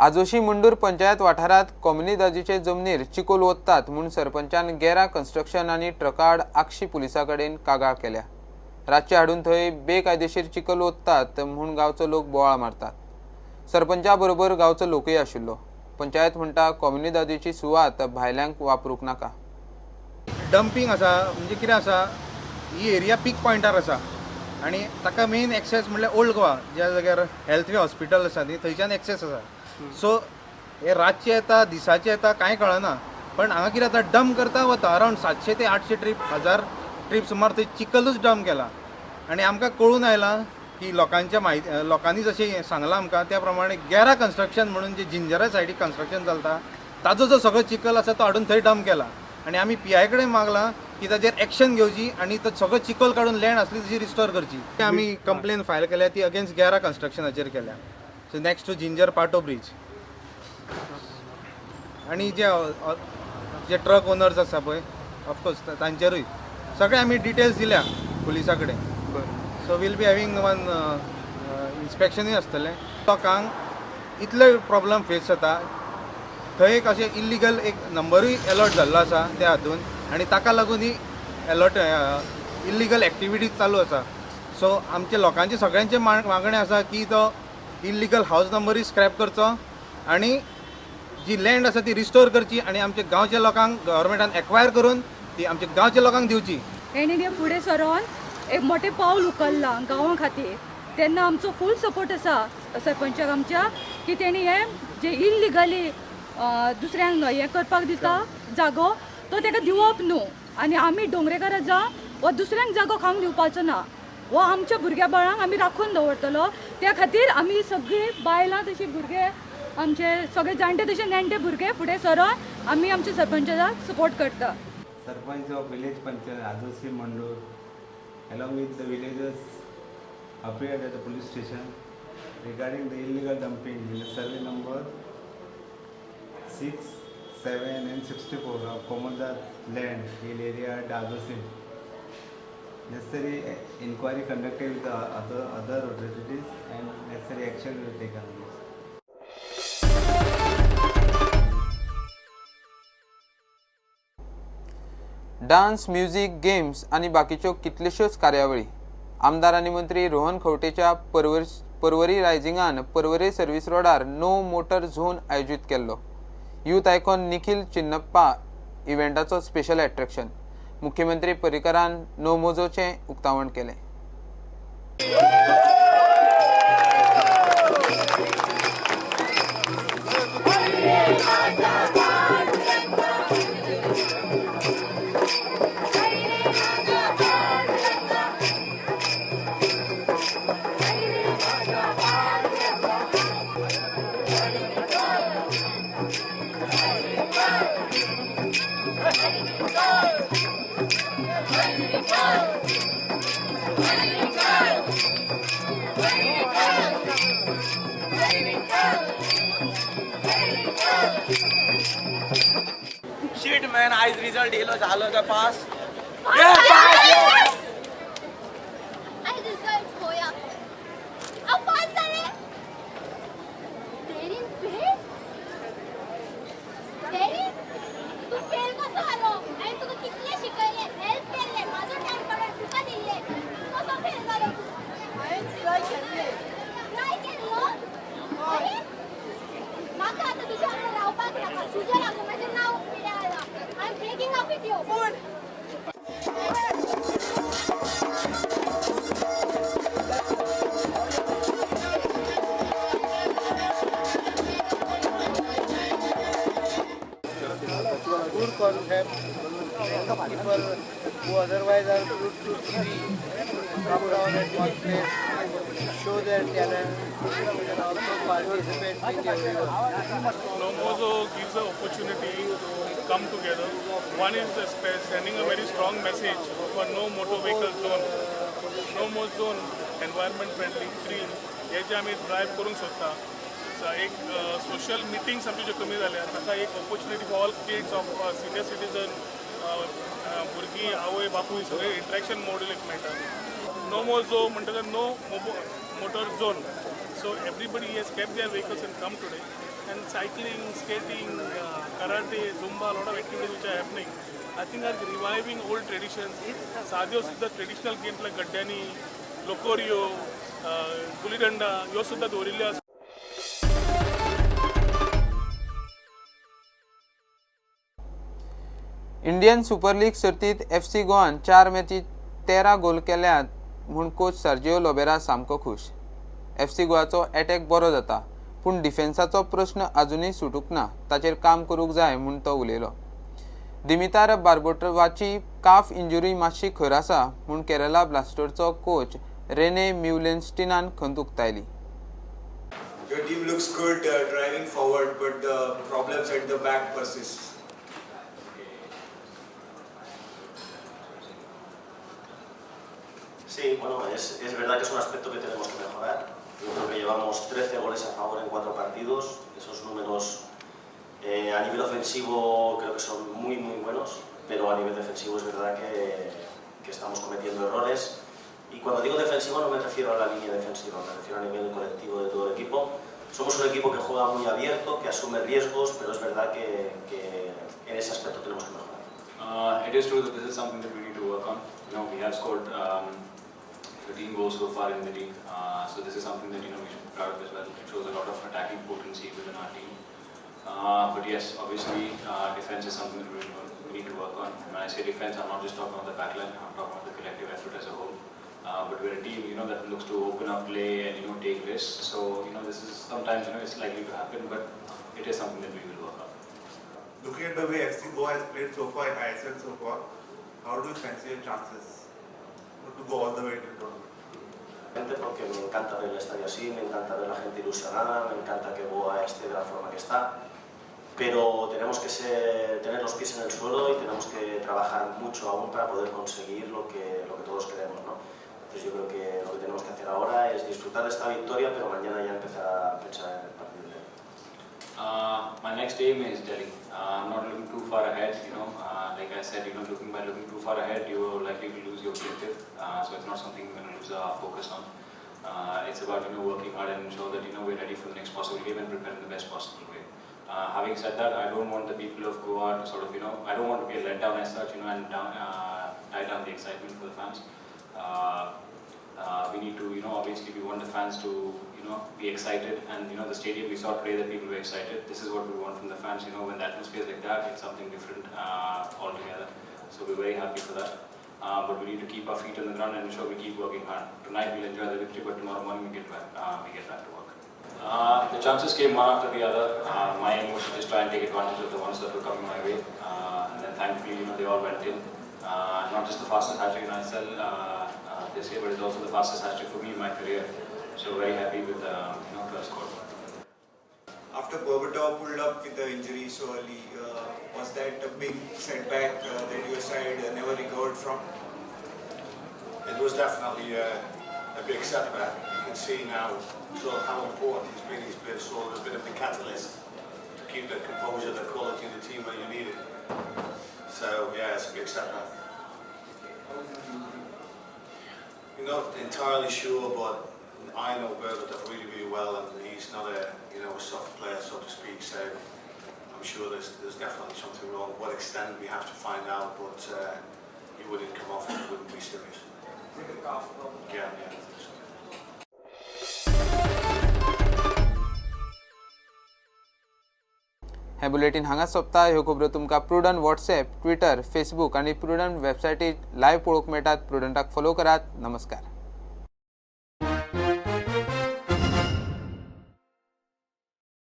आजोशी मुंडूर पंचायत वाठारांत कोमुनिदादीचे जमनीर चिकोल ओततात म्हूण सरपंचान गेरा कन्स्ट्रक्शन आनी ट्रकाआड आगशी पुलिसां कडेन कागाळ केल्या. रातचे हाडून थंय बेकायदेशीर चिखल ओततात म्हूण गांवचो लोक बोवाळ मारतात. सरपंचा बरोबर गांवचो लोकूय आशिल्लो. पंचायत म्हणटा कोमुनिदादीची सुवात भायल्यांक वापरूंक नाका. डम्पिंग आसा म्हणजे कितें आसा, ही एरिया पीक पॉयंटार आसा आनी ताका मेन एक्सेस म्हणल्यार ओल्ड गोवा ज्या जाग्यार हेल्थ वे हॉस्पिटल आसा न्ही थंयच्यान एक्सेस आसा. सो हे रातचे येता दिसाचे येता कांय कळना, पण हांगा कितें जाता डंप करता वता अरावंड 700 ते 800 ट्रीप 1000 ट्रीप सुमार थंय चिखलूच डंप केला. आनी आमकां कळून आयलां की लोकांच्या म्हायती लोकांनी जशें सांगलां आमकां त्या प्रमाणे गेरा कन्स्ट्रक्शन म्हणून जे जिंजरा सायडीक कन्स्ट्रक्शन चलता ताजो जो सगळो चिखल आसा तो हाडून थंय डंप केला. आनी आमी पी I कडेन मागलां की ताजेर एक्शन घेवची आनी तो सगळो चिखल काडून लँड आसली तशी रिस्टोर करची. आमी कंप्लेन फायल केल्या ती अगेन्स्ट गेरा कन्स्ट्रक्शनाचेर केल्या, so next to Ginger Patto bridge. आनी जे जे ट्रक ओनर्स आसा पळय ऑफकोर्स तांचेरूय सगळे आमी डिटेल्स दिल्या पुलिसा कडेन. So we'll be having one इन्स्पेक्शनूय आसतलें. लोकांक इतले प्रॉब्लम फेस जाता थंय एक अशें इल्लिगल एक नंबरूय अलर्ट जाल्लो आसा त्या हातून आनी ताका लागून ही अलर्ट इल्लिगल एक्टिविटीज चालू आसा. सो आमचे लोकांचे सगळ्यांचे मागणें आसा की तो इल्लिगल हावज नंबरूय स्क्रॅप करचो आनी जी लँड आसा ती रिस्टोर करची आनी आमच्या गांवच्या लोकांक गव्हर्मेंटान एक्वायर करून ती आमच्या गांवच्या लोकांक दिवची. हेणी फुडें सरोन एक मोठें पावल उखल्लां गांवां खातीर, तेन्ना आमचो फूल सपोर्ट आसा सरपंचाक आमच्या की तेणी हें जे इल्लिगली दुसऱ्यांक हें करपाक दिता जागो तो ताका दिवप न्हू. आनी आमी डोंगरेकारां जावं वा दुसऱ्यांक जागो खावंक दिवपाचो ना, हो आमच्या भुरग्या बाळांक आमी राखून दवरतलो. त्या खातीर आमी सगळीं बायलां तशीं भुरगे आमचे सगळे जाणटे तशे नेणटे भुरगे फुडें सरोन आमी आमच्या सरपंचाक सपोर्ट करता. Sarpanch of village panchayat Ajosi Mandur along with the villagers appeared at the police station regarding the illegal dumping in the survey number 6, 7 and 64 of Comunidade land in area at Ajosi. Necessary inquiry conducted with the other authorities and necessary action will be taken on this. Dance, music, games आनी बाकीच्यो कितल्योश्योच कार्यावळी. आमदार आनी मंत्री रोहन खंवटेच्या परवरी रायझिंगान Porvorim service रोडार नो मोटर झोन आयोजीत केल्लो. यूथ आयकॉन निखिल चिन्नप्पा इव्हेंटाचो स्पेशल एट्रॅक्शन. मुख्यमंत्री पर्रीकरान नो मोजोचें उक्तावण केलें. Shit man, आयज रिजल्ट येयलो जालो काय पास? Yes! आयज रिजल्ट पळोवया. हांव पास जालें. डेरीन फेल? डेरीन तूं फेल कसो जालो? हांवें तुका कितलें शिकयलें, हेल्प केल्लें, म्हाजो टायम काडून तुका दिल्लें, कसो फेल जालो तूं? हांवें ट्राय केल्लें. ट्राय केल्लो? अरे म्हाका आतां तुज्या वांगडा रावपाक नाका. तुज्या लागून म्हाजें नांव पिड्यार आयलां. I am breaking up with you. पूण good concept. People who otherwise are glued to TV come down at one place, show their talent and also participate with everyone. Nomozo gives an opportunity to come together. One is the sending a very strong message for no motor vehicle zone. No more zone, environment friendly, green. हे जे आमी drive करूंक सोदता एक social meetings आमच्यो ज्यो कमी जाल्या ताका एक opportunity for all kids of senior citizen, भुरगीं, आवय बापूय सगळे इंट्रॅक्शन मॉड्यूल एक मेळटा. नो मोर झोन म्हणटकच no motor zone. So everybody has kept their vehicles and come today. And cycling, skating, karate, Zumba, lot of activities which are happening, I think are reviving old traditions. साद्यो सुद्दां traditional games लायक गड्ड्यांनी, लोकोरियो, गुली डंडा ह्यो सुद्दां दवरिल्ल्यो आसा. Indian super league सर्तीत FC गोवान 4 मॅची 13 गोल केल्यात म्हूण कोच सर्जिओ लोबेरा सामको खूश. FC गोवाचो एटॅक बरो जाता, पूण डिफेन्साचो प्रस्न अजुनूय सुटूंक ना, ताचेर काम करूंक जाय म्हूण तो उलयलो. दिमितार बार्बोटोवाची काफ इंजुरी मातशी खर आसा म्हूण केरला ब्लास्टर्सचो कोच रेने म्युलेन्स्टीनान खंत उक्तायली. Your team looks good driving forward, but the problems at the back persist. Sí, bueno, es verdad que es un aspecto que tenemos que mejorar. Yo creo que llevamos 13 goles a favor en 4 partidos. Esos números a nivel ofensivo creo que son muy, muy buenos, pero a nivel defensivo es verdad que estamos cometiendo errores. Y cuando digo defensivo no me refiero a la línea defensiva, me refiero a nivel colectivo de todo el equipo. Somos un equipo que juega muy abierto, que asume riesgos, pero es verdad que en ese aspecto tenemos que mejorar. It is true that this is something that we need to work on. You know, we have scored 13 goals so far in the league, so this is something that, you know, we should be proud of as well. It shows a lot of attacking potency within our team. But yes, obviously, defense is something that we need to work on. When I say defense, I'm not just talking about the backline, I'm talking about the collective effort as a whole. But we're a team, you know, that looks to open up play and, you know, take risks. So, you know, this is sometimes, you know, it's likely to happen, but it is something that we will work on. Looking at the way FC Goa has played so far in ISL so far, how do you fancy your chances to go all the way to the tournament? Porque me encanta ver el estadio así, me encanta ver la gente ilusionada, me encanta que Goa esté de la forma que está, pero tenemos que tener los pies en el suelo y tenemos que trabajar mucho aún para poder conseguir lo que todos queremos, ¿no? Entonces yo creo que lo que tenemos que hacer ahora es disfrutar de esta victoria, pero mañana ya empezar a pensar en el partido de hoy. My next aim is Delhi. I'm not looking too far ahead, you know. Like I said, you know, by looking too far ahead, you're likely to lose your objective. So it's not something we're going to lose our focus on. It's about, you know, working hard and ensure that, you know, we're ready for the next possible game and prepare in the best possible way. Having said that, I don't want the people of Goa to sort of, you know, I don't want to be a letdown as such, you know, and tie down the excitement for the fans. We need to, you know, obviously we want the fans to, you know, be excited, and, you know, the stadium we saw today that people were excited. This is what we want from the fans, you know, when the atmosphere is like that, it's something different altogether. So we're very happy for that. But we need to keep our feet on the ground and ensure we keep working hard. Tonight we'll enjoy the victory, but tomorrow morning we get back to work. The chances came one after the other. My aim was to just try and take advantage of the ones that were coming my way, and then thankfully, you know, they all went in. Not just the fastest hat-trick in ISL this year, but it's also the fastest hat-trick for me in my career. So very happy with you know, to have scored. After Berbatov pulled up with the injury so early, was that a big setback that your side never recovered from? It was definitely a big setback. You can see now sort of how important he's been. He's been sort of a bit of the catalyst to keep the composure, the quality of the team when you need it. So yeah, it's a big setback. You're not entirely sure, but I know Berbatov really, really well, and he's not a, you know, a soft player, so to speak. So I'm sure there's definitely something wrong. What extent we have to find out, but he wouldn't come off and it wouldn't be serious. Yeah, yeah. हे bulletin हांगा सोंपता. ह्यो खबरो तुमकां prudent WhatsApp, Twitter, Facebook आनी prudent वेबसायटीर live पळोवंक मेळटात. प्रुडंटाक follow करात. नमस्कार.